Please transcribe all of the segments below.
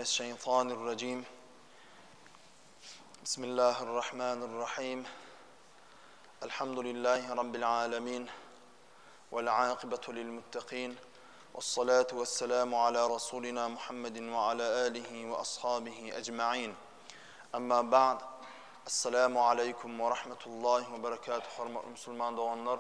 mineşşeýtanirrajim. Bismillahirrahmanirrahim. Elhamdülillahi rabbil alamin. Vel akibatu lil muttaqin. Vessalatu vesselamu ala rasulina Muhammedin ve ala alihi ve ashabihi ecmaîn. Amma ba'd. Esselamu aleýkum we rahmetullahi we berekatuh hormatly musulman doganlar.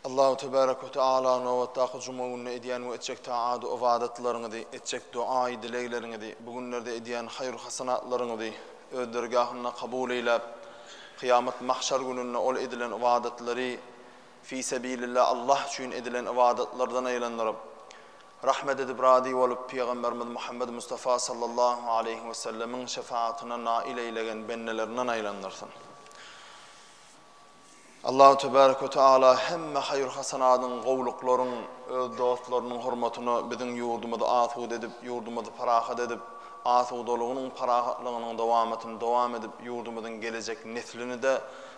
Allahu tebarek we teala nobatdaky juma gününe edýän we etjek taat we ybadatlaryňyzy, etjek duaýy dilegleriňizi, bu günlerde edýän haýyr hasanatlaryňyzy öz dergahynda kabul eýläp, kyýamat mahşar gününde ol edilen ybadatlary fi sebilillah Allah üçin edilen ybadatlardan aýlandyryp, rahmet edip razy bolup Pygamberimiz Muhammed Mustafa sallallahu aleýhi we sellemiň şefaatyna nail eýlegen bendelerinden aýlandyrsyn. Allahu tebarek we teala hemme haýyr-hasanadyň, gowulyklaryň öz dostlarynyň hormatyna biziň ýurdumyzy asuda edip, ýurdumyzy parahat edip, asudalygynyň, parahatlygynyň dowamatyny dowam edip, ýurdumyzyň gelejek neslini-de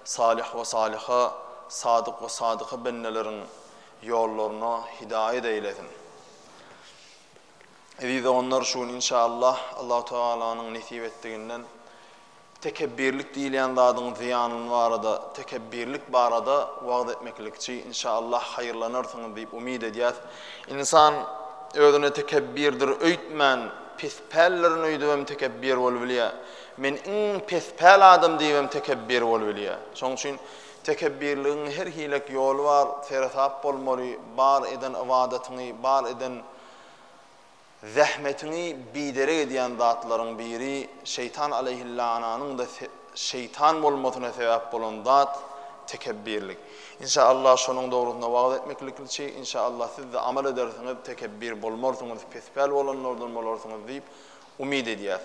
salyh we salyha, sadyk we sadyka bendeleriň ýollaryna hidaýat eýlesin. Eziz doganlar, şu gün inşallah Allahu tealanyň nesip etdiginden Tekepbirlik diýilýän zadyň zyýanyny barada, tekepbirlik barada wagyz etmeklikçi inşallah haýyrlanarsyňyz diýip umyt edýäs. Ynsan özüne tekepbirdir öýtmän, pespäldirin öýdübem tekepbir bolubilýär. Men iň pespäl adam diýibem tekepbir bolubilýär. Şonuň üçin tekepbirligiň her hilek ýoly bar, seresap bolmaly, bar eden ybadatyňy, bar eden Zähmetiňi biderek edýän zatlaryň biri şeýtan aleýhillananyň-da şeýtan bolmasyna sebäp bolan zat tekebbirlik. Inşa Allah şonuň dogrusynda wagyz etmeklikçi, inşa Allah siz-de amal edersiňiz, tekebbir bolmarsyňyz, pespäl bolanlardan bolarsyňyz diýip umyt edýäs.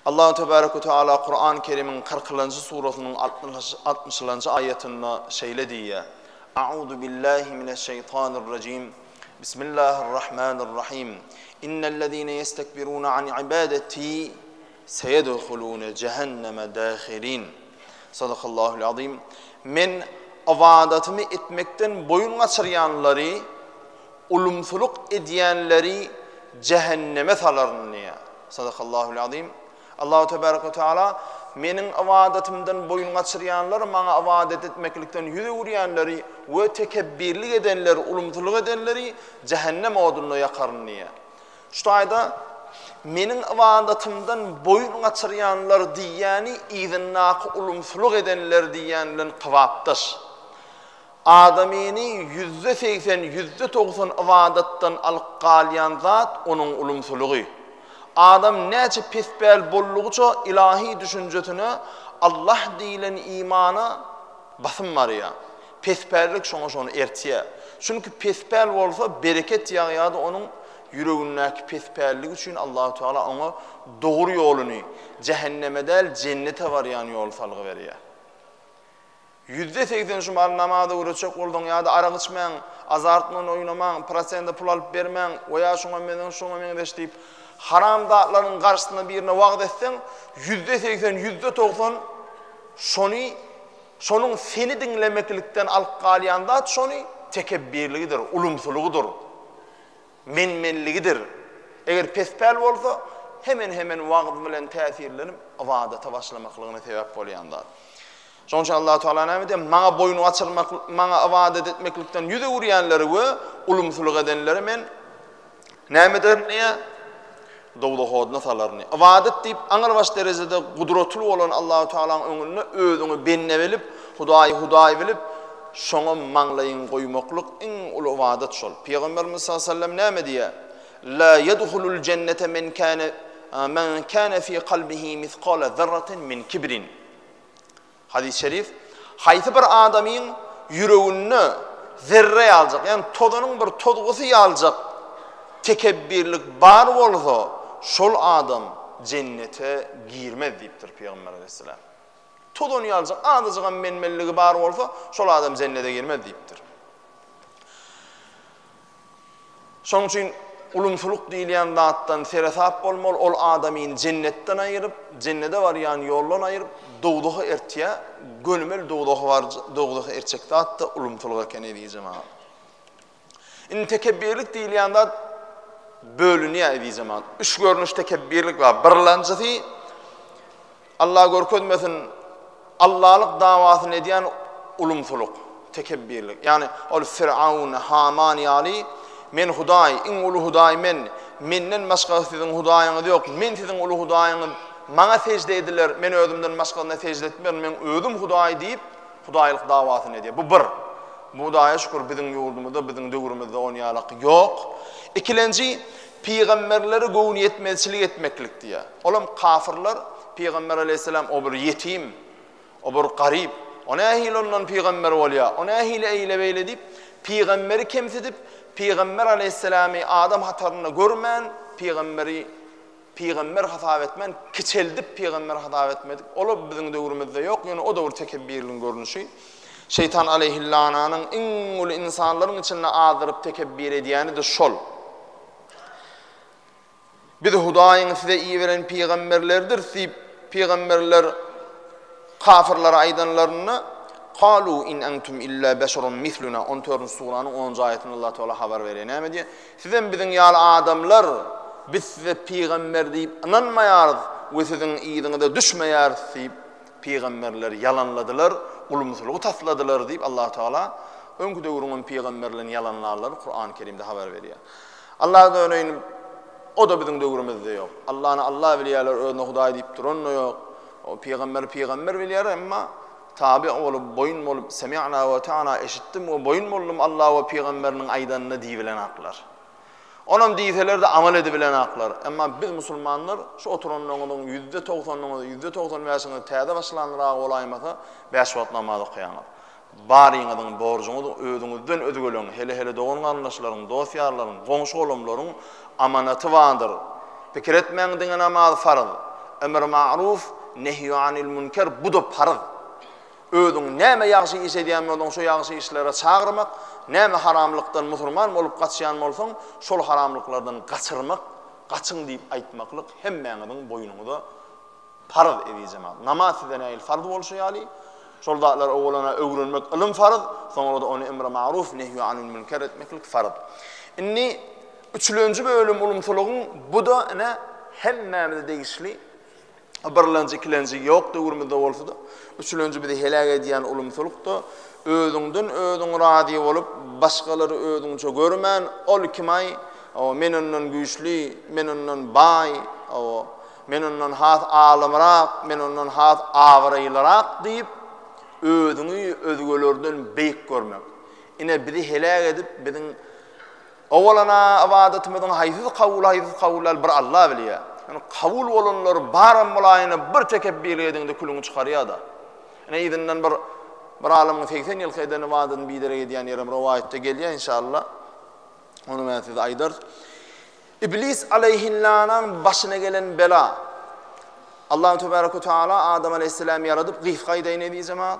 Allahu tebarek we teala Kuran Kerimiň kyrkylanjy surasynyň altmyşylanjy aýatynda şeýle diýýär, A'uzu billahi mineşşeýtanirrajim. Bismillahirrahmanirrahim. Innellezine yestekbirune an ibadeti seyedhulune cehenneme dahirin. Sadakallahul azim. Men ybadatymy etmekden boýun gaçyrýanlary, ulumsylyk edýänleri jähenneme salaryn diýýär. Sadakallahul azim. Allahu tebarek we teala meniň ybadatymdan boýun gaçyrýanlary, maňa ybadat etmeklikden ýüz öwürýänleri we tekebbirlik edenleri, ulumsylyk edenleri jähennem odunda ýakaryn diýýär. Şu taýda meniň ybadatymdan boýun gaçyrýanlar diýýäni yzyndaky ulumsylyk edenler diýýän bilen kybapdaş. Adamyny 80%, 90% ybadatdan alyp galýan zat onuň ulumsylygy. Adam näçe pespäl boldugyça ilahi düşünjesine, Allah diýlen imana basym barýar. Pespällik şoňa şony ertýär. Çünki pespäl bolsa bereket ýagýardy onuň ýüregindäki pespälligi üçin Allahu Teala oňa dogry ýoluny, jähenneme däl jennete barýan ýoly salgy berýär. 80% şu maly namaz öwretjek bolsaň ýa-da arak içmäň, azart bilen oýnamaň, prosende pul alyp bermäň we ýa şuňa meňzeş, şuňa meňzeş diýip, haram zatlaryň garşysynda birine wagyz etseň, 80%, 90% şony, şonuň seni diňlemeklikden alyp galýan zat şony tekebbirligidir, ulumsylygydyr. Men-menligidir. Eger pespäl bolsa, hemen-hemen wagyz bilen täsirlenip, ybadata başlamaklygyna sebäp bolýan zat. Şonuň üçin Allahu Teala näme diýýär? Maňa boýun gaçyrmak, maňa ybadat etmeklikden ýüz öwürýänleri we ulumsylyk edenleri men näme ederin diýýär? Dowzah oduna salaryn. Ybadat diýip aňrybaş derejede gudratly bolan Allahu Tealanyň öňünde özüňi bende bilip, Hudaýy Hudaý bilip, şoňa maňlaýyňy goýmaklyk iň uly ybadat şol. Pygamberimiz sallallahu aleyhi ve sellem näme diýýär? La yedhulul jennete men kana men kana fi kalbihi misqala zarratin min kibrin. Hadys şerif, Haýsy bir adamyň ýüreginde zerre ýaljak, ýagny tozanyň bir tozgusy ýaljak tekebbirlik bar bolsa, şol adam jennete girmez diýipdir Pygamber aleyhisselam. Tozan ýaljak azajygam men-menligi bar bolsa, şol adam jennete girmez diýipdir. Şonuň üçin ulumsylyk diýilýän zatdan seresap bolmaly, ol adamyny jennetden aýyryp, jennede barýan ýoldan aýyryp, dowzaha ertýär, gönümel dowzaha bar, dowzaha ertjek zat-da ulumsylyk eken eziz jemagat. Indi tekebbirlik diýilýän zat. bölünýär eziz jemagat. Üç görnüş tekepbirlik bar. Birlanjysy Allah görkezmesin Allalyk dawasyny edýän ulumsylyk, tekepbirlik. Ýagny ol Firaun, Haman ýaly men Hudaý, iň uly Hudaý men, menden başga siziň Hudaýyňyz ýok, men siziň uly Hudaýyňyz, maňa sežde ediler, men özümden başgasyna sežde etmerin, men özüm Hudaý diýip, Hudaýlyk dawasyny edýär. Bu bir. Hudaýa şükür biziň ýurdumyzda, biziň döwrümizde on ýalak ýok. Ikilenji, pygamberlere göwnüýetmezçilik etmeklik diýýär. Olam kafyrlar, pygamber aleýhissalam o bir ýetim, o bir garyp, o nähili ondan pygamber bolýar, o nähili eýle-beýle diýip, pygamberi kemsidip, pygamber aleýhissalamy adam hatarynda görmän, pygamberi Pygamber hasap etmän, kiçeldip pygamber hasap etmedik. Ol-a biziň döwrümizde ýok, ýöne o-da bir tekepbirligiň görnüşi. Şeýtan aleýhillananyň iň uly ynsanlaryň içinde azdyryp tekepbir edýäni-de şol. Biz Hudaýyň size iberen pygamberleridiris diýip, pygamberler kafyrlara aýdanlarynda, Kalu in entum illa beşerun misluna, on dördünji suranyň onunjy aýatynda Allah Tagala habar berýär. Näme diýýär? Sizem biziň ýaly adamlar, biz size pygamber diýip ynanmaýarys we siziň yzyňyza düşmeýäris diýip, pygamberleri ýalanladylar, ulumsylygy tasladylar diýip, Allahu Tagala öňki döwrüň hem pygamberlerini ýalanlanlary Kurany Kerimde habar berýär. Allaha döneýin, o-da biziň döwrümizde ýok. Allany Alla bilýärler, özüne Hudaý diýip duran-da ýok. O pygamberi pygamber bilýär, emma Taby bolup, boýun bolup, Semi'na we ata'na, eşitdim we boýun boldum Alla we pygamberiniň aýdanyna diýibilenaklar. Onam diýseler-de amal edibilenaklar. Emma biz musulmanlar şu oturanlaryňyzyň ýüzde togsanyňyz, ýüzde 95-iňiz täze başlanragy bolaýmasa, bäş wagt namaz okaýaňyz. Baryňyzyň borjuňyz özüňizden özgeleň, hele-hele dogan-garyndaşlaryň, dost-ýarlaryň, goňşy-golamlaryň amanaty bardyr. Pikir etmäň diňe namaz farz. Emr ma'ruf, nehýu anil münker bu-da parz. Özüň näme ýagşy iş edýän bolsaň şo ýagşy işlere çagyrmak, näme haramlykdan musurman bolup gaçýan bolsaň şol haramlyklardan gaçyrmak, gaçyň diýip aýtmaklyk hemmäňiziň boýnuňyza Parz eziz jemagat. Namaz size nähili farz bolşy ýaly, şol zatlary owalana öwrenmek ylym farz, soňra-da ony emri maruf, nehýu anil münker etmeklik farz. Indi üçülenji bölüm ulumsylygyň bu-da ine hemmämize degişli birlenji, ikilenji ýok döwrümizde bolsa-da, üçülenji bizi heläk edýän ulumsylykda özüňden özüň razy bolup, başgalary özüňçe görmän, ol kim-aý, men ondan güýçli, men ondan baý, Men ondan has alymrak, men ondan has abraýlyrak diýip, özüňi özgelerden beýik görmek. Ine, bizi heläk edip, biziň owalana ybadatymyzyň haýsysy kabul, haýsysy kabul däl, bir Alla bilýär. Ýöne kabul bolanlary baram bolaýyna bir tekepbirlik ediňde külüňi çykarýar-da. Ine, yzyndan bir bir alymyň 80 ýylky eden ybadatyny biderek edýän ýerem rowaýatda gelýär, inşallah. Ony men size aýdarys. Iblis aleýhillanaň başyna gelen bela. Allahu tebaraka we taala Adam aleýhissalamy ýaradyp gysga aýdaýyn eziz jemaat.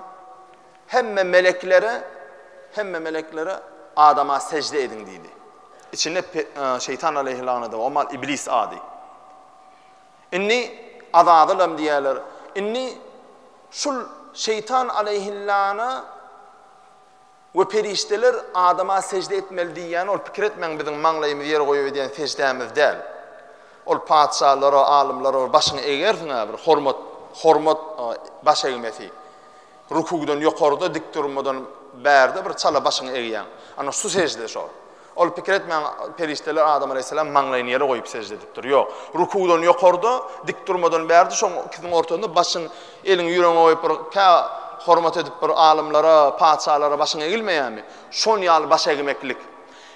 Hemme meleklere, hemme meleklere Adama sejde ediň diýdi. Içinde e, şeýtan aleýhillana da omal iblis ady. Indi Azazylam diýerler. Indi şul şeýtan aleýhillana We perişdeler Adama sežde etmeli diýýäni ol pikir etmäň biziň maňlaýymyzy ýere goýup edýän seždämiz däl. Ol patyşalara, alymlara bir başyňy egersiň-ä bir hormat, hormat baş egmesi. Rukugdan ýokarda dik durmadan bärde bir çala başyňy egýäň. Ana şu sežde şol. Ol pikir etmäň perişdeler Adam aleýhissalam maňlaýyny ýere goýup sežde edipdir. Ýok. Rukugdan ýokarda, dik durmadan bärde şoň ikisiniň ortasynda başyň eliňi ýüregiňe goýup bir kä hormat edip bir alymlara, patyşalara başyň egilmeýärmi? Şon ýaly baş egmeklik.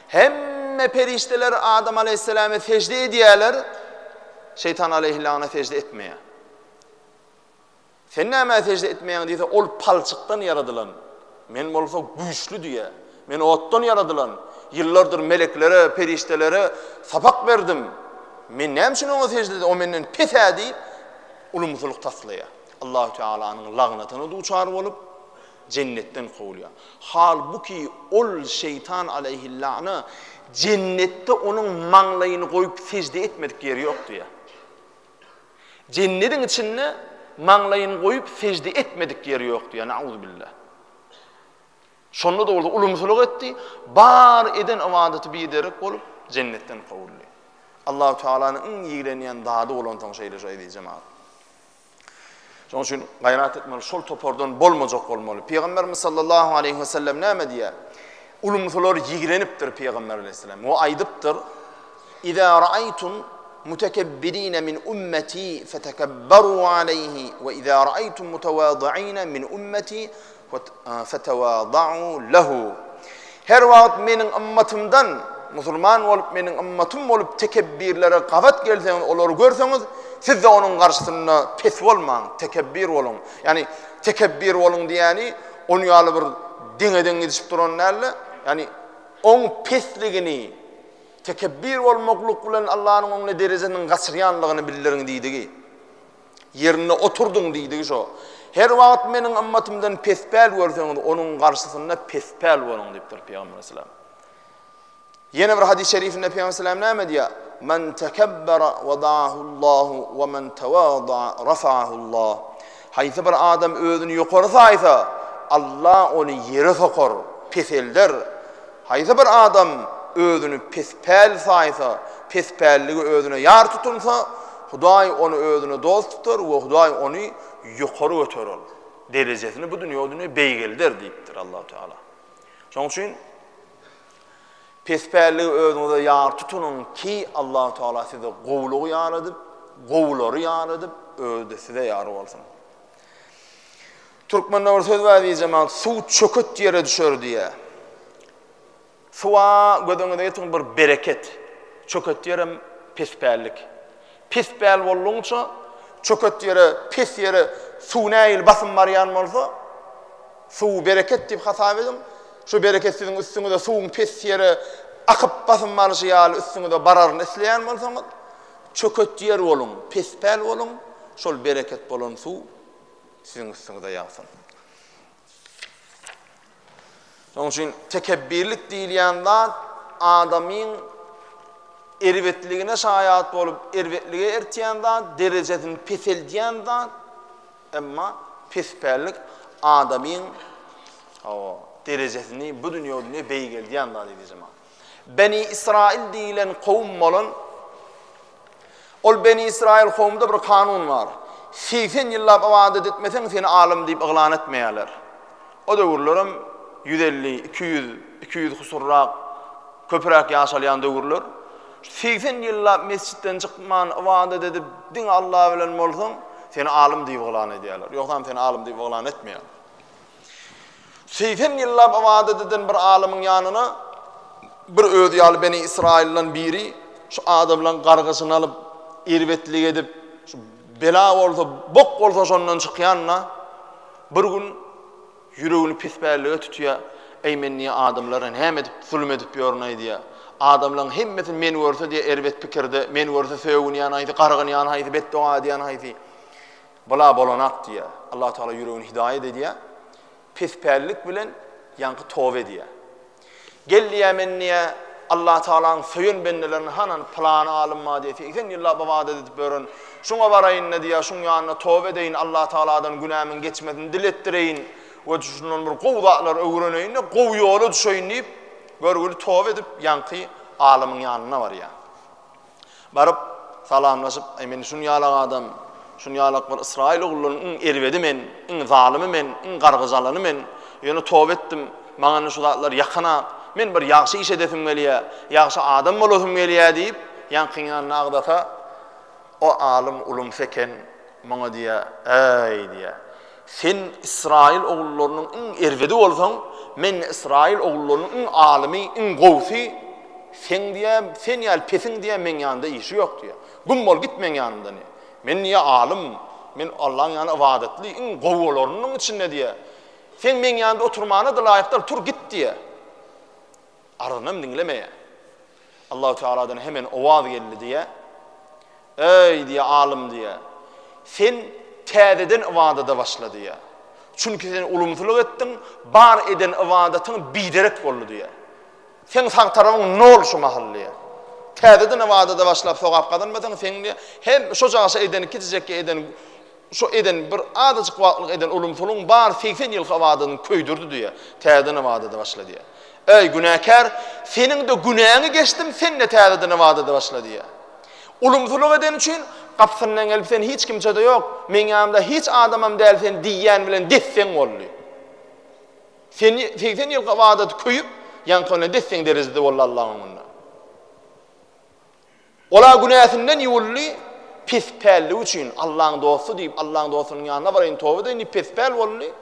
Hemme perişdeler Adam aleýhissalama sežde edýärler, şeýtan aleýhillana sežde etmeýär. Sen nämä sežde etmeýäň diýse, ol palçykdan ýaradylan, men bolsa güýçli diýýär. Men otdan ýaradylan, ýyllardyr meleklere, perişdelere sapak berdim. Men näme üçin oňa sežde edeyim, o menden pes-ä diýip, ulumsylyk taslaýar. Allahu Tealanyň lagnatyna duçar bolup, jennetden kowulýar. Halbuki ol şeýtan aleýhillana jennetde onuň maňlaýyny goýup sežde etmedik ýeri ýok diýýär. Jennediň içinde maňlaýyny goýup sežde etmedik ýeri ýokdy, ýa nauzubilla. Şonda-da bolsa ulumsylyk etdi, bar eden ybadaty biderek bolup, jennetden kowuldy. Allahu Tealanyň iň ýigrenýän zady bolansoň şeýle şu eziz jemagat. Şonuň üçin gaýrat etmeli, şol topardan bolmajak bolmaly. Pygamberimiz sallallahu aleýhi we sellem näme diýýär? Ulumsylar ýigrenipdir Pygamber aleýhissalam we aýdypdyr, Iza ra'aytum mutekebbirina min ummeti fetekebberu aleýhi we iza ra'aytum mutawadi'ina min ummeti Fetewâda'û lehu. Her wagt meniň ymmatymdan, musulman bolup meniň ymmatym bolup tekebbirlere gabat gelseňiz, olary görseňiz, siz-de onuň garşysynda pes bolmaň, tekebbir boluň. Ýagny tekebbir boluň diýýäni, onuň ýaly bir deňe-deň gidişip duran däl-de, ýagny oň pesligini tekebbir bolmaklyk bilen Allanyň öňünde derejesiniň gaçyrýanlygyny bildiriň diýdigi. Ýerinde oturdyň diýdigi şo. Her wagt meniň ymmatymdan pespäl görseňiz, onuň garşysynda pespäl boluň diýipdir Pygamber aleyhisselam. Ýene bir hadys şerifinde Pygamber aleyhisselam näme diýýär? Men tekebbere wada'ahullahu we men tawada'a rafa'ahullah. Haýsy bir adam özüni ýokary saýsa, Allah ony ýere sokar, peselder. Haýsy bir adam özüni pespäl saýsa, pespälligi özüne ýar tutunsa, Hudaý ony özüne dost tutar we Hudaý ony ýokary göterer, derejesini bu dünýe o dünýe beýgelder diýipdir Allahu Teala. Şonuň üçin pespälligi özüňize ýar tutunyň ki, Allahu Teala size gowulygy ýar edip, gowulary ýar edip, özi-de size ýar bolsun. Türkmende bir söz bar diýjemän, suw çöket ýere düşer diýýär. Suwa göz öňüňize getiriň bir bereket. Çöket ýerem pespällik. Pespäl boldugyňça çöket ýere, pes ýere suw nähili basym barýan bolsa, suwy bereket diýip hasap ediň. Şu bereket siziň üstüňize suwuň pes ýere akyp basym baryşy ýaly üstüňize bararyny isleýän bolsaňyz, çöket ýer boluň, pespäl boluň, şol bereket bolan suw Siziň üstüňize ýagsyn. Şonuň üçin tekebbirlik diýilýän zat adamyň erbetligine şaýat bolup, erbetlige ertýän zat, derejesini peseldýän zat. Emma pespällik adamyň hawa, derejesini bu dünýe o dünýe beýgeldýän zat eziz jemagat. Beni Israil diýilen kowum bolan Ol Beni Ysraýyl kowumda bir kanun bar. 80 ýyllap ybadat etmeseň seni alym diýip yglan etmeýärler. O döwürlerem 150, 200, 200 husurrak köpüräk ýaşalýan döwürler. 80 ýyllap mesjitden çykman ybadat edip diňe Alla bilen bolsaň seni alym diýip yglan edýärler. Ýogsam seni alym diýip yglan etmeýärler. 80 ýyllap ybadat eden bir alymyň ýanyna bir özi ýaly Beni Ysraýyldan biri şu adamlaryň gargyşyny alyp, erbetlik edip, şu bela bolsa, bok bolsa şondan çykýan-da, bir gün ýüregini pespällige tutýar, Eý, men diýýär, adamlara näme edip, zulum edip ýörün-aý diýýär. Adamlaryň hemmesi meni görse diýýär, erbet pikirde, meni görse sögünýän haýsy, gargynýan haýsy, betdoga edýän haýsy. Bula bolanak diýýär. Allah Tagala ýüregini hidaýat edýär. Pespällik bilen ýaňky toba edýär. Gel diýýär, men diýýär, Allah Tagalaň söýen bendelerini hanan pylany alym bar diýýär, 80 ýyllap ybadat edip ýören. Şuňa baraýyn-da diýýär, şuň ýanynda toba edeýin, Allah Tagaladan günämiň geçmesini diletdireýin we şundan bir gowy zatlar öwreneýin-de, gowy ýola düşeýin diýip, görgüli toba edip, ýaňky alymyň ýanyna barýar. Baryp, salamlaşyp, Eý, men şun ýalak adam, şun ýalak bir ysraýyl ogullarynyň iň erbedi men, iň zalymy men, iň gargyjalany men. Ýöne toba etdim, maňa indi şu zatlar ýakanak, men bir ýagşy iş edesim gelýär, ýagşy adam bolasym gelýär diýip, ýaňkyň ýanynda agzasa, o alym ulumsy eken, muňa diýýär, Äý, diýýär, sen ysraýyl ogullarynyň iň erbedi bolsaň, men ysraýyl ogullarynyň iň alymy, iň gowusy, Seň diýýär, sen ýaly pesiň diýýär, meň ýanymda işi ýok diýýär. Güm bol, git meň ýanymdan diýýär. Men diýýär, alym, men Allaň ýanynda ybadatly, iň gowy bolanynyň içinde diýýär. Seň meň ýanymda oturmana-da laýyk däl, tur git diýýär. Arzynam diňlemeýär. Allahu Tealadan hemen owaz geldi diýýär. Eý diýýär, alym diýýär. Sen täzeden ybadada başla diýýär. Çünki sen ulumsylyk etdiň, bar eden ybadatyň biderek boldy diýýär. Seň sag tarabyň nol şu mahal diýýär. Täzeden ybadada başlap sogap gazanmasaň, seň diýýär, hem şo jaşa eden kiçijekge eden şo eden bir azajyk wagtlyk eden ulumsylygyň bar 80 ýylky ybadadyny köýdürdi diýýär. Täzeden ybadada başla diýýär. Eý, günäkär, seniň-de günäňi geçdim, sen-de täzeden ybadada başla diýýär. Ulumsylyk edeni üçin gapysyndan gelip sen hiç kimçede ýok, meň ýanymda hiç adamam däl sen diýýän bilen des-deň boldy. Sen 80 ýylky ybadaty köýüp, ýaňky bilen des-deň derejede boldy Allaň öňünde. Ol-a günäsinden ýuwuldy, pespälligi üçin Allaň dosty diýip, Allaň dostunyň ýanyna baraýyn, toba edeýin diýip pespäl boldy.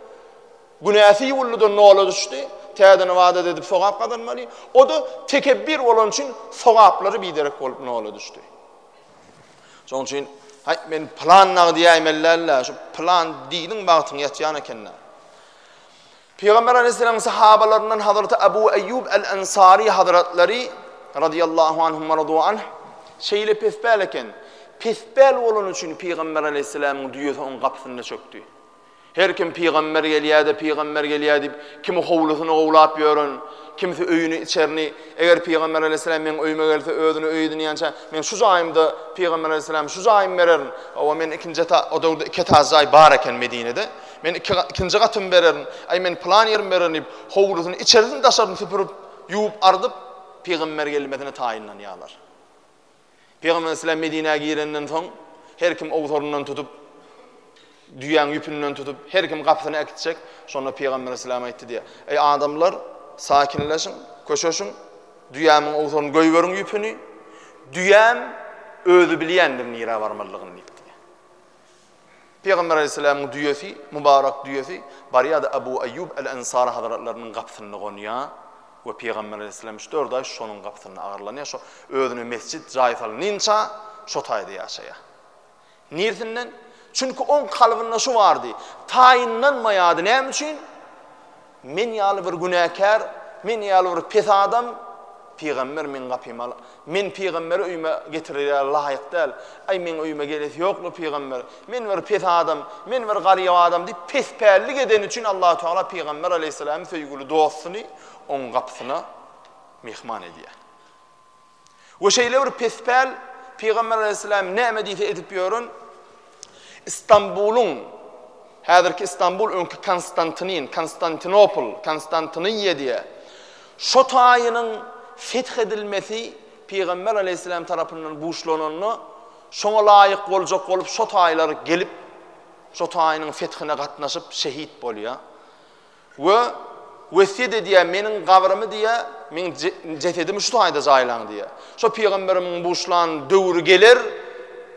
Günäsi ýuwuldy-da nola düşdi. Täzeden ybadat edip sogap gazanmaly. O-da tekebbir bolany üçin sogaplary biderek bolup nola düşdi. Şonuň üçin, haý, men pylan dagy diýäýmeli däl-de, şu pylan diýdiň bagtyň ýatýan eken-dä. Pygamber aleýhissalamyň sahabalaryndan Hazraty Abu Eýýub el-Ensary hazratlary radyýallahu anhum we radu anh şeýle pespäl eken. Pespäl bolany üçin Pygamber aleýhissalamyň düýesi oň gapysynda çökdi. Her kim pygamber gelýär-de, pygamber gelýär diýip, kimi howlusyny gowlap ýören, kimsi öýüni, içerini, eger pygamber aleýhissalam meň öýüme gelse, özüne öý edinýänçä, men şu jaýymda pygamber aleýhissalama şu jaýymy bererin. Hawa, men ikinji eta, o döwürde iki etaž jaý bar eken Medinede. Men iki, ikinji gatymy bererin, aý, men pylan ýerimi bererin diýip, howlusyny içerisini-daşaryny süpürip, ýuwup, ardyp, pygamber gelmesine taýynlanýarlar. Pygamber aleyhisselam Medinä girenden soň, her kim owsaryndan tutup, düýäň ýüpünden tutup, her kim gapysyna äkitjek. Şonda Pygamber aleyhisselam aýtdy diýýär, Eý, adamlar, sakinleşiň, köşeşiň, düýämiň owsaryny goýberiň ýüpüni, düýäm özi bilýändir nirä barmalydygyny diýipdi. Pygamber aleýhissalamyň düýesi, mübarek düýesi barýar-da Abu Aýýub el-Ensary hazratlarynyň gapysynda gonýar we Pygamber aleýhissalam üç-dört aý şonuň gapysynda agyrlanýar, şo özüne mesjit, jaý salynynça şo taýda ýaşaýar. Nirsinden? Çünki oň kalbynda şu bardy, taýynlanmaýardy, näme üçin? Men ýaly bir günäkär, men ýaly bir pes adam pygamber meň gapyma, men pygamberi öýüme getirere laýyk däl. Aý, meň öýüme gelesi ýokly pygamber. Men bir pes adam, men bir garyp adam diýip pespällik edeni üçin Allahu Teala pygamber aleýhissalamy söýgüli dostuny oň gapysyna myhman edýär. We şeýle bir pespäl Pygamber aleýhissalam näme diýse edip ýören Istanbulyň häzirki Istanbul öňki Konstantinin, Konstantinopol, Konstantiniýe diýe. Şo taýynyň feth edilmesi Pygamber aleýhissalam tarapyndan buşlananda şoňa laýyk boljak bolup şo taýlar gelip şo taýynyň fethine gatnaşyp şehit bolýar. We wesýet edýär, Meniň gabrymy diýýär, meň jesedimi şu taýda jaýlaň diýýär. Şo pygamberimiň buşlan döwri geler,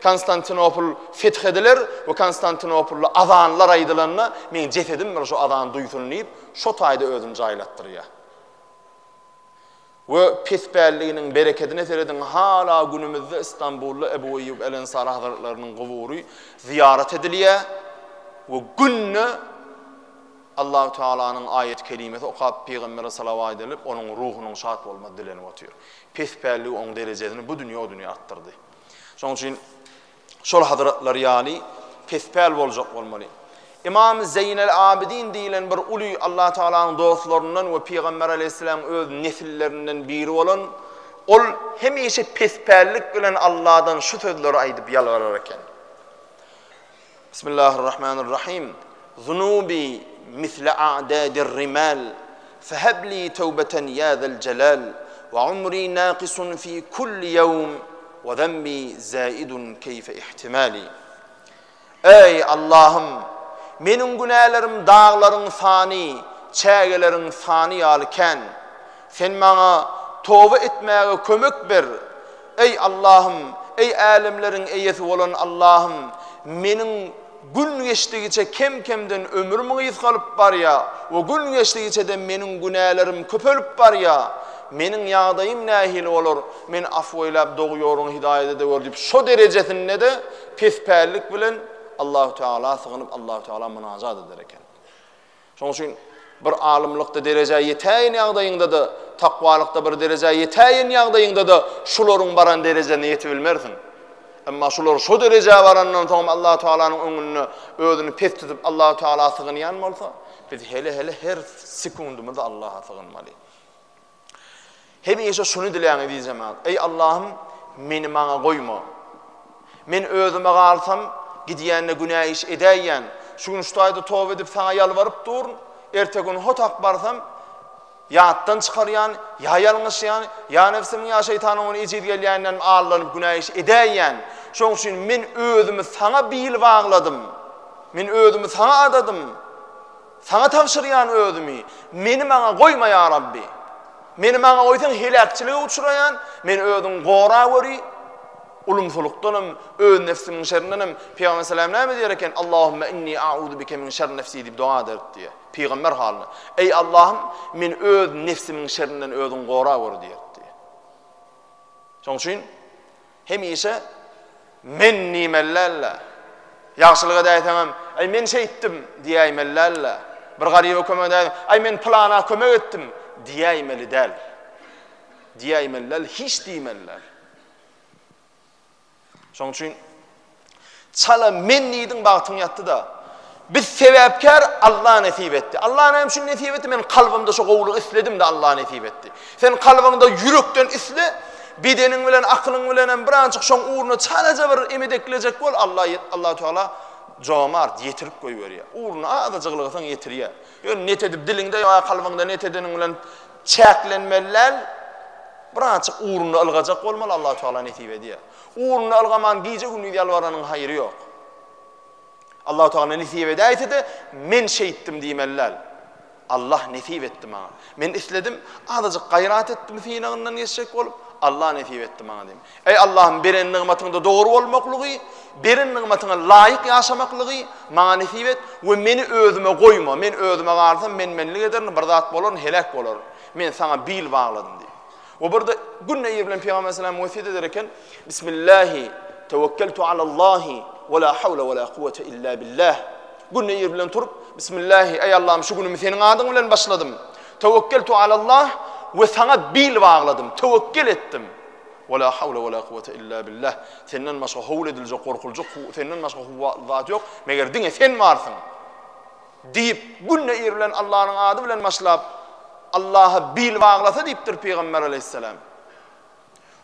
Konstantinopol feth ediler we Konstantinopolda azanlar aýdylanda, meň jesedim bir şo azany duýsun diýip, şo taýda özüni jaýlatdyrýar. We pespälliginiň berekedine serediň, hala günümizde Istanbulda Ebu Eýýub el-Ensary hazratlarynyň gubury zyýarat edilýär we günde Allahu Tealanyň aýat-y kerimesi okap, pygambere salawat edilip, onuň ruhunyň şat bolmagy dilenip otyr. Pespälligi oň derejesini bu dünýe o dünýe artdyrdy. Şonuň üçin Şol hazratlar ýaly pespäl boljak bolmaly. Ymam Zeýnel Abidin diýlen bir uly Allah Tagalanyň dostlaryndan we Pygamber aleýhissalamyň öz nesillerinden biri bolan ol hemişe pespällik bilen Allahdan şu sözleri aýdyp ýalbarar eken. Bismillahirrahmanirrahim. Zunubi misle a'dadir rimal feheb li tewbeten ya zel celal we umri naqisun fi kulli ýewm we zenbi zaidun keýfe ihtimali. Eý, Allahym! Meniň günälerim daglaryň sany, çägeleriň sany ýaly kän. Sen maňa toba etmäge kömek ber. Eý, Allahym! Eý, älemleriň eýesi bolan Allahym! Meniň gün geçdigiçe kem-kemden ömrüm gysgalyp barýar we gün geçdigiçe-de meniň günälerim köpelip barýar. Meniň ýagdaýym nähili bolar? Meni afw eýläp, dogry ýoluňa hidaýat edewer diýip, şo derejesinde-de pespällik bilen Allahu Teala sygynyp, Allahu Teala mynajat eder eken. Şonuň üçin bir alymlykda derejä ýetäýen ýagdaýyňda-da, takwalykda bir derejä ýetäýen ýagdaýyňda-da şularyň baran derejesine ýetibilmersiň. Emma şular şo derejä barandan soňam Allahu Tealanyň öňünde özüni pes tutup Allahu Teala sygynýan bolsa, biz hele-hele her sekundymyzda Allaha sygynmaly. Hemişe şuny diläň eziz jemagat, Eý Allahym, meni maňa goýma. Men özüme galsam, gidýände günä iş edäýýän. Şu gün şu taýda toba edip saňa ýalbaryp durun, erte gün hotak barsam, Ýatdan çykarýan, ýa ýalňyşýan, ýa nebsimiň ýa şeýtanyň ony ejiz gelýäninden allanyp günä iş edäýýän. Şonuň üçin men özümi saňa bil bagladym. Men özümi saňa adadym. Saňa tabşyrýan özümi. Meni maňa goýma ýa Rabbi. Meni maňa goýsaň heläkçilige uçraýan, meni özüň goraweri. Ulumsylykdanam, öz nebsimiň şerindenem Pygamber aleyhisselam näme diýer eken? Allahumma inni a'uzu bike min şerri nefsi diýip doga ederdi diýýär. Pygamber halyna, Eý Allahym, meni öz nebsimiň şerinden özüň goraweri diýerdi diýýär. Şonuň üçin hemişe men diýmeli däl-de, ýagşylyk edäýseňem, Aý men şeýtdim diýäýmeli däl-de, bir garyba kömek edäýseň, Aý men pylana kömek etdim diýäýmeli däl. Diýäýmeli däl, hiç diýmeli däl. Şonuň üçin çala men diýdiň bagtyň ýatdy-da. Biz sebäpkär Allah nesip etdi. Allah näme üçin nesip etdi? Men kalbymda şu gowulygy isledim-de Allah nesip etdi. Sen kalbyňda ýürekden isle, bedeniň bilen, akylyň bilen hem birazjyk şoň ugruna çalaja bir emedeklejek bol, Allah Allah Teala jomart ýetirip goýberýär. Ugruna azajyk ylgasaň ýetirýär. Ýöne net edip diliňde ýa kalbyňda net edeniň bilen çäklenmeli däl. Birazjyk ugrunda ylgajak bolmaly, Allahu Teala nesip edýär. Ugrunda ylgaman gije-gündiz ýalbaranyň haýry ýok. Allahu Teala nesip edäýse-de, men şeýtdim diýmeli däl. Allah nesip etdi maňa. Men isledim, azajyk gaýrat etdim synagyndan geçjek bolup, Allah nesip etdi maňa diýmeli. Eý Allahym beren nygmatyňda dogry bolmaklygy, beren nygmatyňa laýyk ýaşamaklygy maňa nesip et we meni özüme goýma, men özüme galsam men-menlik ederin, bir zat bolaryn, heläk bolaryn. Men saňa bil bagladym diýip. We birde günde ir bilen Pygamber aleyhisselam wesýet eder eken, Bismillahi tewekkeltu alallahi we la hawla we la kuwwete illa billah. Günde ir bilen turup, Bismillahi, eý Allahym şu günümi seniň adyň bilen başladym. Tewekkeltu alallah we saňa bil bagladym, tewekkel etdim. We la hawla we la kuwwete illa billah. Senden başga howul ediljek, gorkuljak, senden başga kuwwatly zat ýok, meger diňe sen barsyň. Diýip, günde ir bilen Allanyň ady bilen başlap, Allaha bil baglasa diýipdir Pygamber aleýhissalam.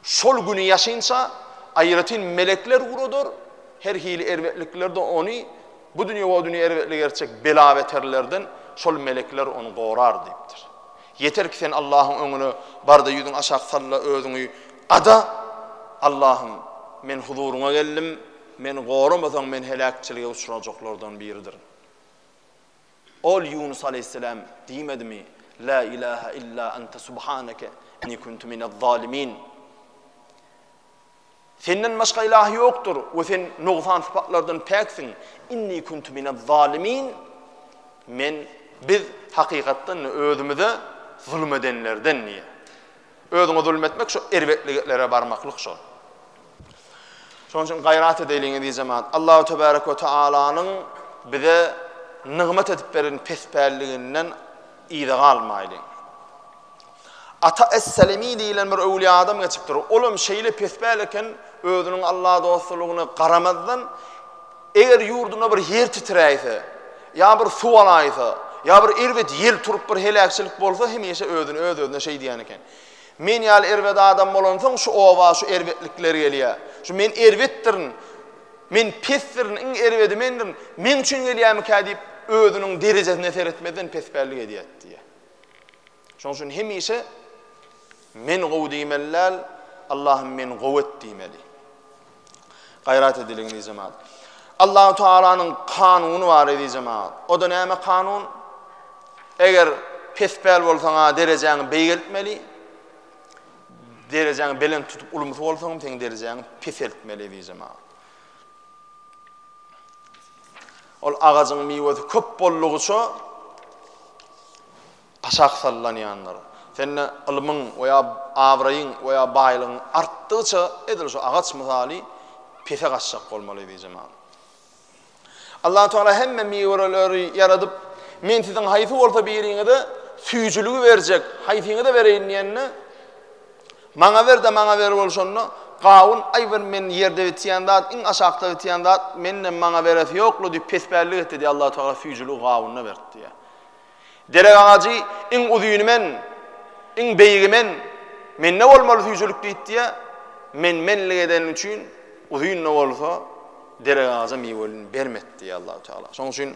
Şol güni ýaşynça aýratyn melekler guradar, her hili erbetliklerde ony bu dünýe we o dünýe erbetlik ertjek bela-beterlerden şol melekler ony gorar diýipdir. Ýeter ki sen Allahyň öňüne bar-da ýüzüňi aşak salla özüňi ada, Allahym, men huzuryňa geldim, meni goramasaň men heläkçilige uçrajaklardan biridirin. Ol Ýunus aleýhisselam diýmedimi, La ilaha illa ente subhaneke inni kuntu minez-zalimin. Senden başga ilah ýokdur we sen nogsan sypatlardan päksiň. Inni kuntu minez-zalimin. Men, biz hakykatdan özümize zulum edenlerden diýýär. Özüňe zulum etmek şo erbetliklere barmaklyk şol. Şonuň üçin gaýrat edeliň eziz jemaat. Allahu tebarek we taalanyň bize nygmat edip beren pespälliginden yza galmaýlyň. Ata Es-Selemi diýlen bir öwliýa adam geçipdir. Olam şeýle pespäl eken, özüniň Alla dostlugyna garamazdan, eger ýurdunda bir ýer titräýse, ýa bir suw alaýsa, ýa bir erbet ýel turup bir heläkçilik bolsa, hemişe özüni öz-özüne şeý diýen eken. Men ýaly erbet adam bolansoň şu oba şu erbetlikler gelýär. Şu men erbetdirin, men pesdirin, iň erbedi mendirin, meň üçin gelýärmikä diýip, özüniň derejesine seretmezden pespällik edýär diýýär. Şonuň üçin hemişe men gowy diýmeli däl, Allahym meni gowy et diýmeli. Gaýrat edeliň eziz jemaat. Allahu Taalanyň kanuny bar eziz jemaat. O da näme kanun? Eger pespäl bolsaň-a derejäňi beýgeltmeli. Derejäňi belent tutup ulumsy bolsaň, seň derejäňi peseltmeli eziz jemaat. Ol agajyň miwesi köp boldugyça aşak sallanýandyr. Sende ylmyň we ýa abraýyň we ýa baýlygyň artdygyça edil şu agaç mysaly pese gaçjak bolmaly eziz jemagat. Allah Teala hemme miweleri ýaradyp, men siziň haýsy bolsa biriňize süýjüligi berjek, haýsyňyza bereýin diýende, Maňa ber-de, maňa ber bolşanda, gawun, Aý bir men ýerde bitýän zat, iň aşakda bitýän zat, menden maňa beresi ýok-la diýip pespällik etdi diýýär, Allahu Tagala süýjüligi gawunda berdi diýýär. Derek agajy, Iň uzyny men, iň beýigi men, mende bolmaly süýjülik diýdi diýýär. Men-menlik edeni üçin uzyn-da bolsa derek agaja miwelini bermedi diýýär Allahu Tagala. Şonuň üçin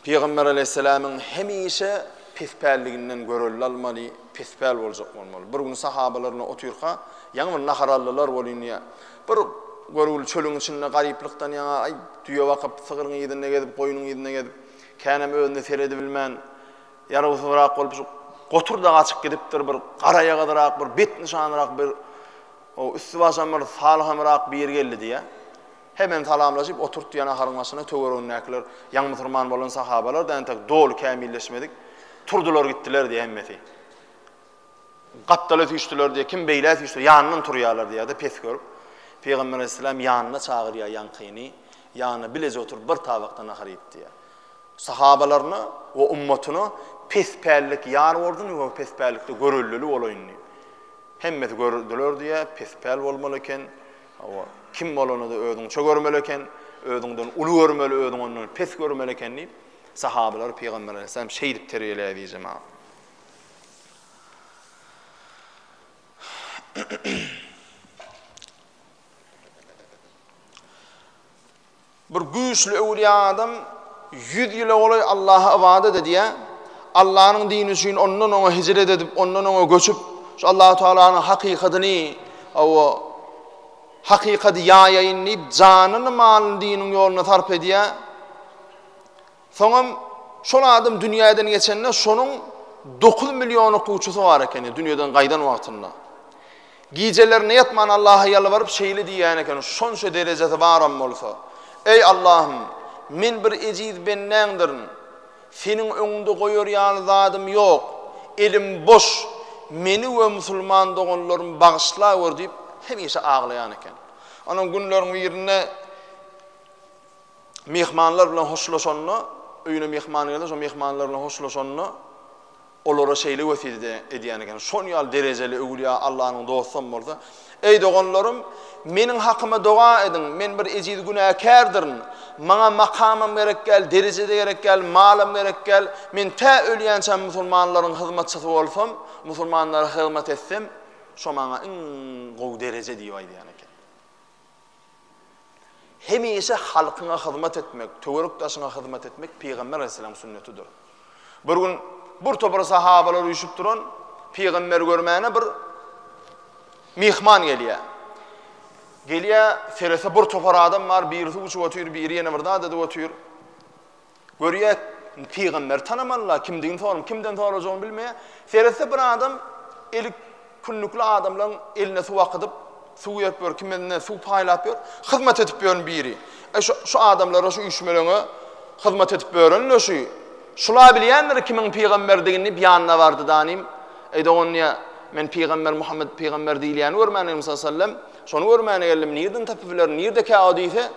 Pygamber aleýhissalamyň hemişe. Pespälliginden görelde almaly, pespäl boljak bolmaly. Bir gün sahabalar bilen otyrka, ýaňy bir nahar aldylar welin diýýär, bir görgüli çölüň içinde garyplykdan ýaňa aý, düýe bakyp, sygryň yzynda gezip, goýnuň yzynda gezip, känem özüne seredibilmän, ýarawsyzrak bolup, şu gotur daga çykyp gidipdir, bir garaýagyzrak, bir betnyşanrak, bir üsti-başam bir salyhamrak biri geldi diýýär. Hemen salamlaşyp oturtdy naharyň başyna töweregindäkiler ýaňy musurman bolan sahabalar-da entek doly kämilleşmedik. Turdular gitdiler diýýär hemmesi. Gapdala süýşdüler diýýär, kim beýlä süýşdi, ýanyndan turýarlar diýýär-de pes görüp. Pygamber aleyhisselam ýanyna çagyrýar ýaňkyny, ýanyna bileje oturyp bir tabakda nahar iýip diýýär. Sahabalaryna we ummatyna pespällik ýar bolsun we pespällikde göreldeli bolaýyn diýip. Hemmesi gördüler diýýär, pespäl bolmaly eken. Hawa, kim bolany-da özüňçe görmeli eken, özüňden uly görmeli, özüňi ondan pes görmeli eken diýip, sahabalary Pygamber aleyhisselam şeýdip terbiýeleýär eziz jemagat. Bir güýçli öwlüýä adam ýüz ýyla golaý Allaha ybadat edýär. Allanyň dini üçin ondan oňa hijret edip, ondan oňa göçüp, şu Allahu Tealanyň hakykatyny, hawa, hakykady ýaýaýyn diýip, janyny, malyny diniň ýoluna sarp edýär. Soňam şol adam dünýäden geçende şonuň 9 million okuwçysy bar ekeni dünýeden gaýdan wagtynda. Gijelerine ýatman Allaha ýalbaryp şeýle diýýän eken, şonça derejesi baram bolsa, Eý Allahym, men bir ejiz bendäňdirin, Seniň öňüňde goýar ýaly zadym ýok, elim boş, meni we musulman doganlarymy bagyşlaweri diýip, hemişe aglaýan eken. Onuň günleriň birinde myhmanlar bilen hoşlaşanda, öýüne myhman gelse, şo myhmanlar bilen hoşlaşanda, Olara şeýle wesýet edýän eken, Şon ýaly derejeli öwülýa Allanyň dostam bolsa, Eý doganlarym, meniň hakyma doga ediň, men bir ejiz günäkärdirin, maňa makamam gerek däl, dereje-de gerek däl, malam gerek däl, men tä ölýänçäm musulmanlaryň hyzmatçysy bolsam, musulmanlara hyzmat etsem, şo maňa iň gowy dereje diýip aýdýan eken. Hemişe halkyňa hyzmat etmek, töwerek-daşyňa hyzmat etmek Pygamber aleyhisselamyň sünnetidir. Bir gün bir topar sahabalar üýşüp duran Pygamberi görmäne bir myhman gelýär. Gelýär, seretse bir topar adam bar, biri suw içip otyr, biri ýene bir zat edip otyr. Görýär, pygamberi tanamalylar, kimdigini soram, kimden sorajagyny bilmeýär. Seretse bir adam eli kündükli adamlaryň eline suw akydyp, suw berip ýör, kimine suw paýlap ýör, hyzmat edip ýören biri. Eý şu, şu adamlara, şu üýşmeleňe hyzmat edip ýören-le şu. Şula bilýändir kimiň pygamberdigini diýip ýanyna bardy danym. Eý dogan diýýär, men pygamber Muhammet pygamber diýilýäni görmän geldim sallallahu aleyhi ve sellem. Şony görmäne geldim, nirden tapyp bilerin, nirdekä o diýse,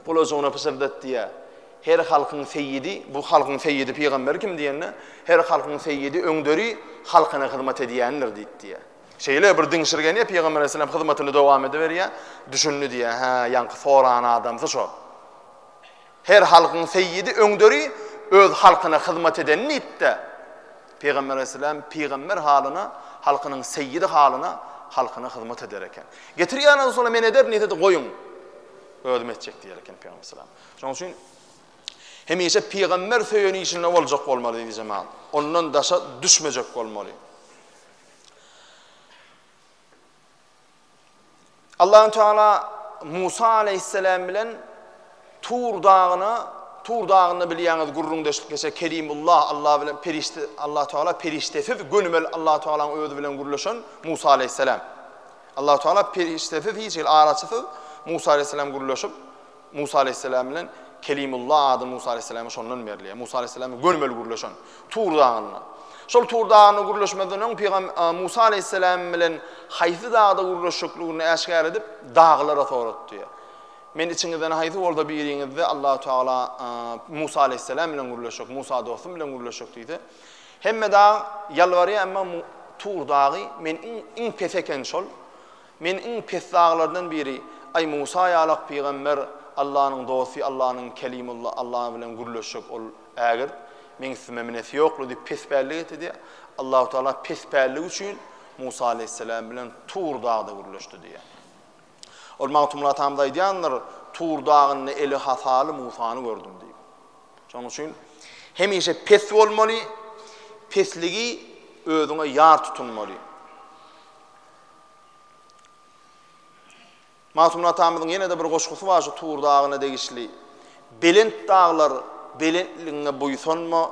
Gulajygyna pyşyrdat diýýär. Her halkyň seýidi, bu halkyň seýidi pygamberi kim diýende, her halkyň seýidi, öňderi halkyna hyzmat edýändir diýip diýýär. Şeýle bir diňşirgenýär pygamber aleyhisselam hyzmatyny dowam ediberýär. Düşündi diýýär, hä, ýaňky soran adamsy şo. Her halkyň seýidi, öňderi öz halkyna hyzmat eden diýip-de, Pygamber aleyhisselam pygamber halyna, halkynyň seýidi halyna halkyna hyzmat eder eken. Getir ýa Resulallah men ederin diýse-de goýuň. Özüm etjek diýer eken Pygamber aleyhisselam. Şonuň üçin hemişe pygamber söýen işinde boljak bolmaly eziz jemaat. Ondan daşa düşmejek bolmaly. Allahu Teala Musa aleyhisselam bilen Tur dagyna, Tur dagynda bilýäňiz gürrüňdeşlik geçe Kelimullah Allah bilen perişde Allah Teala perişdesiz gönümel Allah Tealanyň özi bilen gürleşen Musa aleyhisselam. Allah Teala perişdesiz hiç hili araçysyz Musa aleyhisselam gürleşip Musa aleyhisselam bilen Kelimullah ady Musa aleyhisselama şondan berilýär. Musa aleyhisselam gönümel gürleşen Tur dagynda. Şol Tur dagynda gürleşmezden öň pygam Musa aleyhisselam bilen haýsy dagda gürleşjekligini äşgär edip daglara soratdy. Men içiňizden haýsy bolsa biriňizde Allahu Teala Musa aleyhisselam bilen gürleşjek, Musa dostum bilen gürleşjek diýse, hemme dag ýalbarýar, emma Tur dagy men iň iň pes eken şol. Men iň pes daglardan biri, aý Musa ýalak pygamber Allanyň dosty, Allanyň Kelimullah, Allah bilen gürleşjek ol ägirt, meň üstüme minesi ýokly diýip pespällik etdi diýýär. Allahu Teala pespällik üçin Musa aleyhisselam bilen Tur dagda gürleşdi diýýär. Ol Magtymguly atamyz aýdýandyr, Tur dagynda eli hasaly Musany gördüm diýip. Şonuň üçin hemişe pes bolmaly. Pesligi özüňe ýar tutunmaly. Magtymguly atamyzyň ýene-de bir goşgusy bar şu Tur dagyna degişli. Belent daglar belentligiňe buýsanma,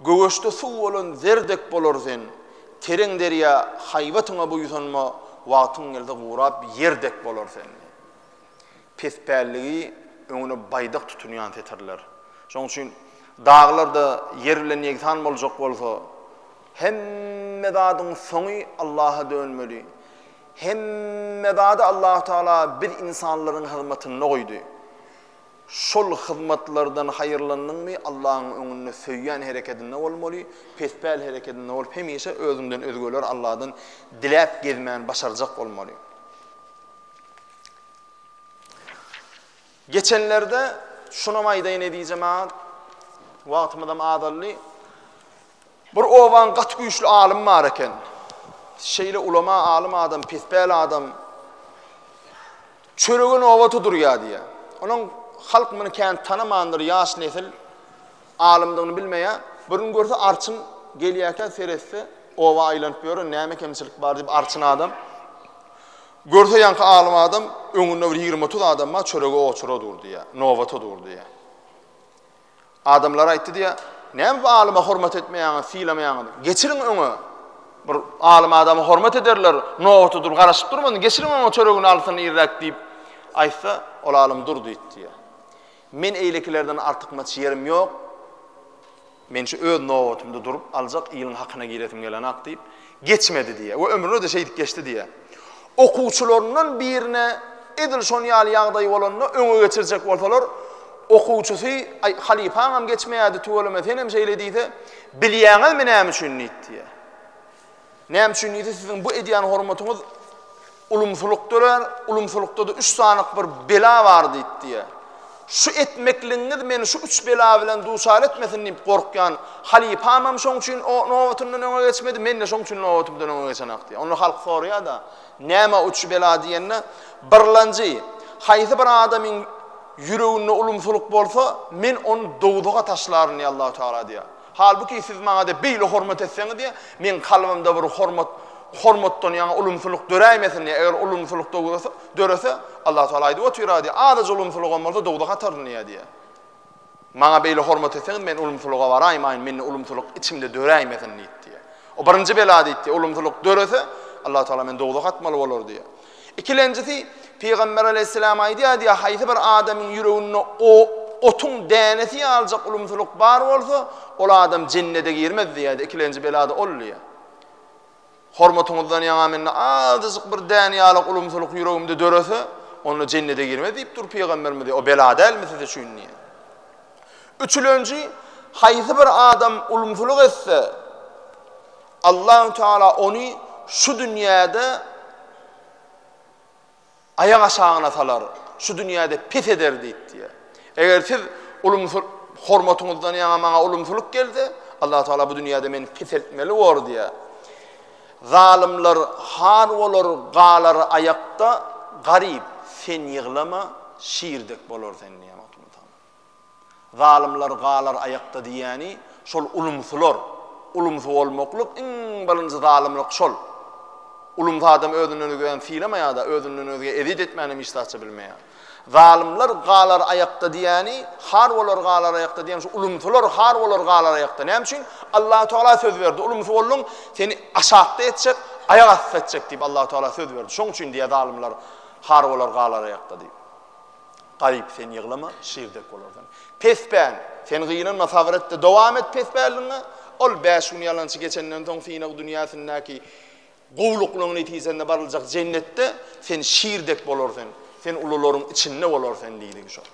Göweçde suw bolan zer dek bolar sen. Tereň derýa haýbatyňa buýsanma, Wagtyň gelse gurap ýer dek bolar sen. Pespälligi öňüne baýdak tutunýan setirler. Şonuň üçin daglar-da ýer bilen ýegsan boljak bolsa, hemme zadyň soňy Allaha dönmeli. Hemme zady Allahu Tagala biz ynsanlaryň hyzmatynda goýdy. Şol hyzmatlardan haýyrlandyňmy, Allahyň öňünde söýýän herekedinde bolmaly, pespäl herekedinde bolup hemişe özüňden özgeler Allahdan diläp gezmäni başarjak bolmaly. Geçenlerde şunam aýdaýyn eziz jemagat, wagtymyzam azaldy. Bir obaň gaty güýçli alymy bar eken. Şeýle ulama alym adam, pespäl adam çörege nobata durýar diýýär. Onuň halk muny kän tanamandyr, ýaş nesil alymdygyny bilmeýär. Bir gün görse arçyn gelýärkä seretse, oba aýlanyp ýör, näme kemçilik bar diýip arçyn adam. Görse ýaňky alym adam öňünde bir 20-30 adam bar, çörege oçura dur diýýär, nobata dur diýýär. Adamlar aýtdy diýýär, Näme bu alyma hormat etmeýäňiz, sylamaýaňyz? Geçiriň öňe. Bir alym adama hormat ederler, nobata durup garaşyp durmasyn, geçiriň öňe çöregini alsyn irräk diýip aýtsa, ol alym dur diýdi diýýär. Men eýlekilerden artykmaç ýerim ýok. Men şu öz nobatymda durup aljak iliň hakyna giresim gelenak diýip, geçmedi diýýär we ömrüne-de şeýdip geçdi diýýär. Okuwçylaryndan birine edil şon ýaly ýagdaý bolanda öňe geçirjek bolsalar, okuwçysy, Aý, halypaňam geçmeýärdi tüweleme, senem şeýle diýse, Bilýäňizmi näme üçin diýdi diýýär. Näme üçin diýse, siziň bu edýän hormatyňyz ulumsylyk dörär, ulumsylykda-da üç sanyk bir bela bar diýdi diýýär. Şu etmekligiňiz meni şu üç bela bilen duçar etmesin diýip gorkýan halypamam şoň üçin o nobatyndan öňe geçmedi, men-de şoň üçin nobatymdan öňe geçenak diýýär. Onda halk soraýar-da, näme o üç bela diýende, birlanjy, haýsy bir adamyň ýüreginde ulumsylyk bolsa, men ony dowzaha taşlaryn diýýär Allahu Tagala diýýär. Halbuki siz maňa-da beýle hormat etseňiz diýýär, meň kalbymda bir hormat, hormatdan ýaňa ulumsylyk döräýmesin diýýär. Eger ulumsylyk dörese, Allahu Tagala aýdyp otyr-a diýýär, azajyk ulumsylygam bolsa dowzaha ataryn diýýär diýýär. Maňa beýle hormat etseňiz, men ulumsylyga baraýmaýyn, mende ulumsylyk içimde döräýmesin diýdi diýýär. O birinji bela diýdi diýýär, ulumsylyk dörese, Allahu Tagala meni dowzaha atmaly bolar diýýär. Ikilenjisi, Pygamber aleýhissalam aýdýar diýýär, haýsy bir adamyň ýüreginde o otuň dänesi ýalyjak ulumsylyk bar bolsa, ol adam jennede girmez diýýär, ikilenji bela-da ol diýýär. Hormatyňyzdan ýaňa mende azajyk bir däne ýalyk ulumsylyk ýüregimde dörese, onda jennede girmez diýip dur pygamberimiz diýýär. O bela dälmi siz üçin diýýär. Üçülenji, haýsy bir adam ulumsylyk etse, Allahu Teala ony şu dünýäde aýak aşagyna salar, şu dünýäde pes eder diýip diýýär. Eger siz ulumsyl hormatyňyzdan ýaňa maňa ulumsylyk gelse, Allahu Teala bu dünýäde meni peseltmeli bor diýýär. Zalymlar har bolar, galar aýakda, garyp, sen ýyglama, şir dek bolar sen diýýär Magtymguly Tagala. Zalymlar galar aýakda diýýäni şol ulumsylar. Ulumsy bolmaklyk iň birinji zalymlyk şol. Ulumsy adam özünden özgäni sylamaýar-da, özünden özgä ezýet etmänem hiç zatça bilmeýär. Zalymlar galar aýakda diýýäni, har bolar galar aýakda diýýäni şu ulumsylar har bolar galar aýakda. Näme üçin? Allahu Teala söz berdi. Ulumsy bolduň, seni aşakda etjek, aýak asty etjek diýip Allahu Teala söz berdi. Şoň üçin diýýär zalymlar har bolar galar aýakda diýip. Garyp, sen ýyglama, şir dek bolarsyň. Pespäl, sen gynanma, sabyr et-de, dowam et pespälligiňe. Ol bäş gün ýalançy geçenden soň synag dünýäsindäki gowulyklaryň netijesinde baryljak jennetde sen şir dek bolarsyň, sen ulularyň içinde bolarsyň diýdigi şol.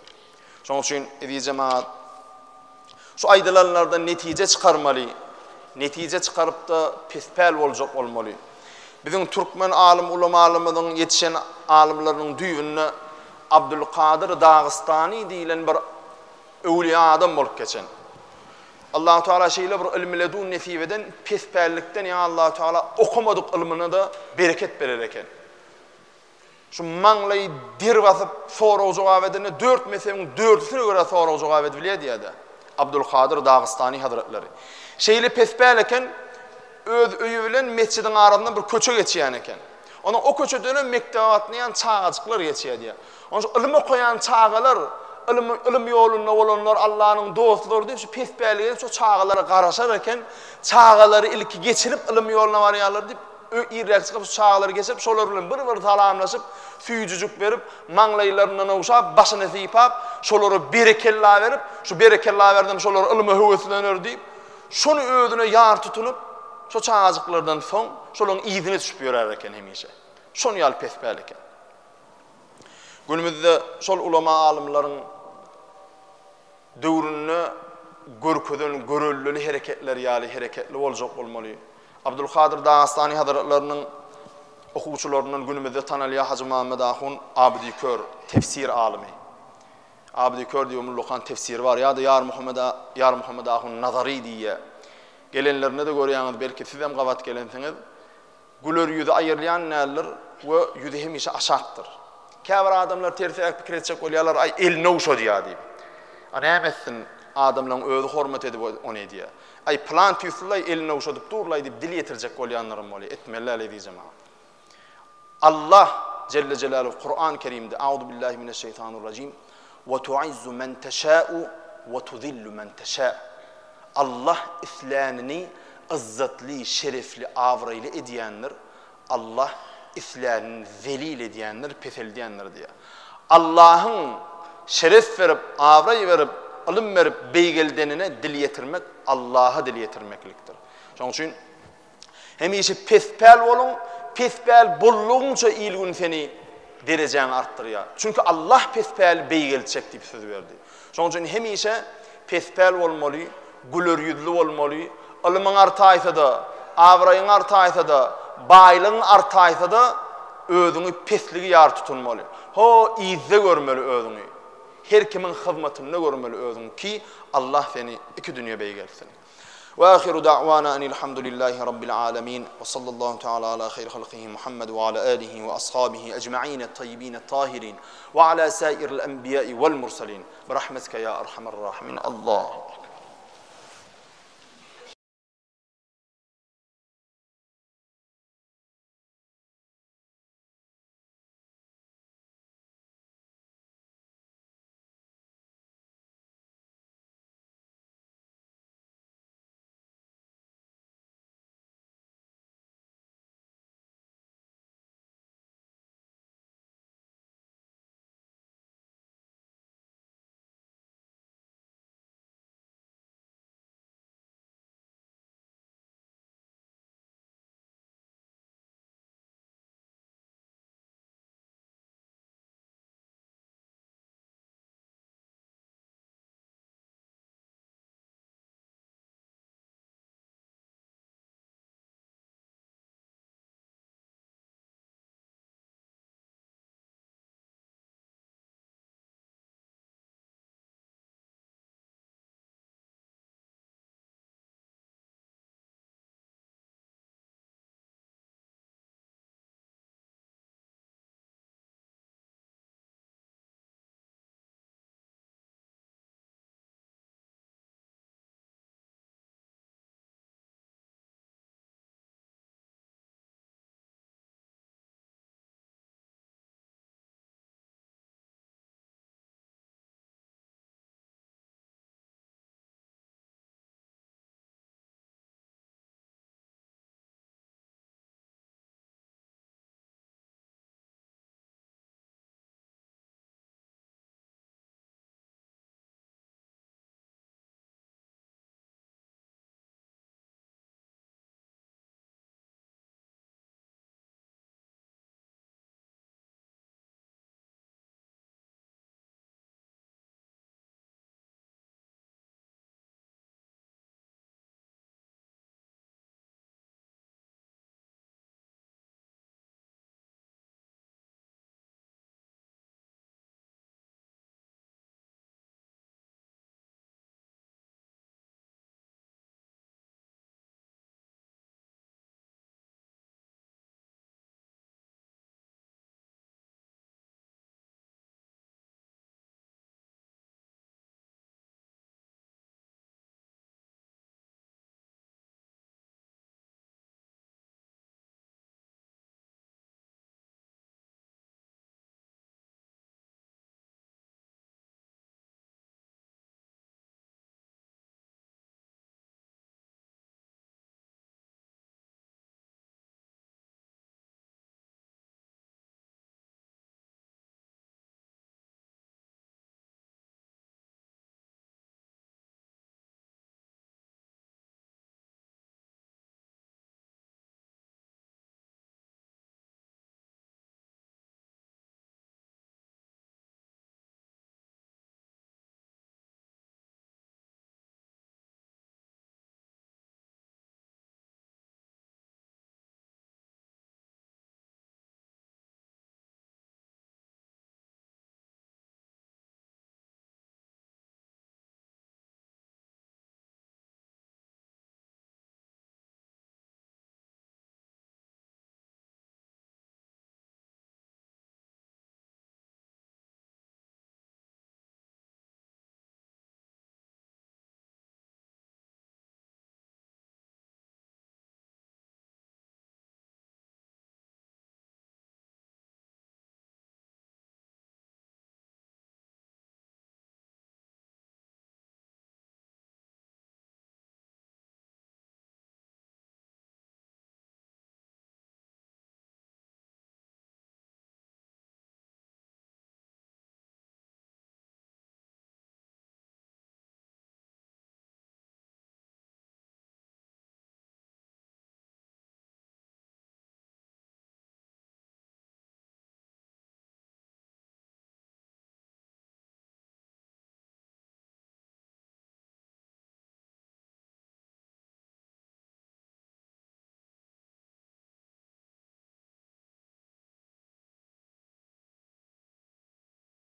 Şonuň üçin, eziz jemagat, Şu aýdylanlardan netije çykarmaly. Netije çykaryp-da pespäl boljak bolmaly. Biziň türkmen alym-ulamalymyzyň ýetişen alymlarynyň düýbünde Abdulkadyr Dagystany diýlen bir öwlüýä adam bolup geçen. Allahu Teala şeýle bir ylmy ledun nesip eden, pespällikden ýaňa Allahu Teala okamadyk ylmyna-da bereket berer eken. Şu maňlaýy der basyp sorag-jogap edende dört mezhebiň dördüsine görä sorag-jogap edibilýär diýýär-de. Abdulkadyr Dagystany hazretleri. Şeýle pespäl eken. öz öýi bilen metjidiň arasynda bir köçe geçýän eken. Ondan o köçedenem mekdebe gatnaýan çagajyklar geçýär diýýär. Ondan şu ylym okaýan çagalar, ylym, ylym ýolunda bolanlar Allanyň dostlary diýip şu pespäli gelip şu çagalara garaşar eken. Çagalary ilki geçirip ylym ýoluna barýarlar diýip, irräk çykyp şu çagalary geçirip şolar bilen bir-bir salamlaşyp, süýjüjik berip, maňlaýlaryndan ogşap, başyny sypap, şolara berekella berip, şu berekella berdim şolar ylyma höweslener diýip, Şony özüne ýar tutunyp, şo çagajyklardan soň şolaryň yzyna düşüp ýörär eken hemişe. Şon ýaly pespäl eken. Günümizde şol ulama alymlaryň döwründe görkezen göreldeli hereketleri ýaly hereketli boljak bolmaly. Abdulkadyr Dagystany hazratlarynyň okuwçylaryndan günümizde tanalýar Hajy Muhammet ahun Abydy Kör, tefsir alymy. Abdy kör diýip ullakan tefsiri bar. Ýa-da Ýarmuhammet Ýarmuhammet ahun Nazary diýýär. Gelenlerinde-de görýäňiz, belki sizem gabat gelensiňiz. Güler ýüzi aýrylýan däldir we ýüzi hemişe aşakdyr. Käbir adamlar tersiräk pikir etjek bolýarlar, aý elini ogşadýar diýip. A näme etsin, adamlaryň özi hormat edip ony edýär. Aý pylan tüýsli-laý elini ogşadyp dur-laý diýip dil ýetirjek bolýanlaram bolýar. Etmeli däl eziz jemagat. Allah jelle jelaluhu Kuran Kerimde Auzu billahi mineşşeýtanirrajim we tuizzu men teşâ'u we tuzillu men teşâ. Allah islänini yzzatly, şerefli, abraýly edýändir. Allah islänini zelil edýändir, peseldýändir diýýär. Allahyň şeref berip, abraý berip, ylym berip beýgeldenine dil ýetirmek Allaha dil ýetirmeklikdir. Şonuň üçin Hemişe pespäl boluň, pespäl boldugyňça il-gün seni derejäňi artdyrýar. Çünki Allah pespäli beýgeltjek diýip söz berdi. Şonuň üçin hemişe pespäl bolmaly, güler ýüzli bolmaly, ylmyň artaýsa-da, abraýyň artaýsa-da, baýlygyň artaýsa-da özüňi pesligi ýar tutunmaly. Ho, yzda görmeli özüňi. Her kimiň hyzmatynda görmeli özüňi ki, Allah seni iki dünýe beýgeltsin. Ve ahiru da'wana enilhamdülillahi rabbil alemin ve sallallahu teala ala hayr halkihi Muhammed ve ala alihi ve ashabihi ecma'in et-tayyibin et-tahirin ve ala sairil enbiya'i vel mursalin. Bi rahmetike ya erhamer rahimin. Allahu ekber.